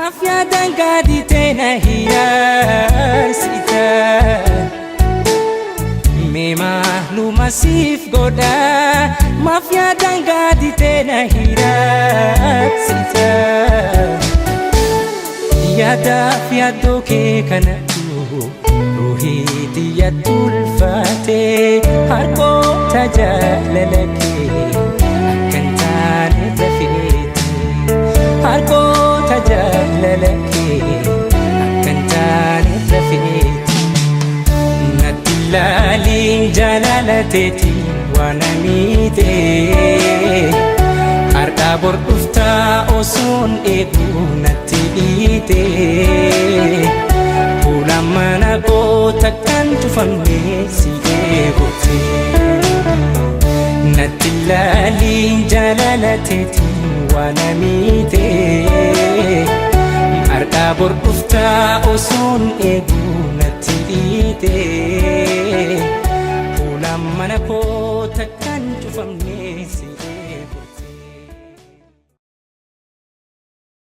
Maaf yaadaan gaaditee na hiraarsita? Mee maaluma siif godha? Maaf yaadaan gaaditee na hiraarsita? Yaadaaf yaaddoo kee kanatu ruuhii xiyyaatti ulfaate, harkoota jaalala kee akka hin taane rafeete, harkoota jaalala kee akka hin taane rafeete. Natti laaliin jaalala teetiin waan amiite, har'aa bor dhuftaa osoon eeguu natti dhiite. Fuula mana koo takkaan cufamne si eeguute. Natti laaliin jaalala teetiin waan amiite, har'aa bor dhuftaa osoon eeguu natti dhiite. Fuula mana koo takkaan cufamne.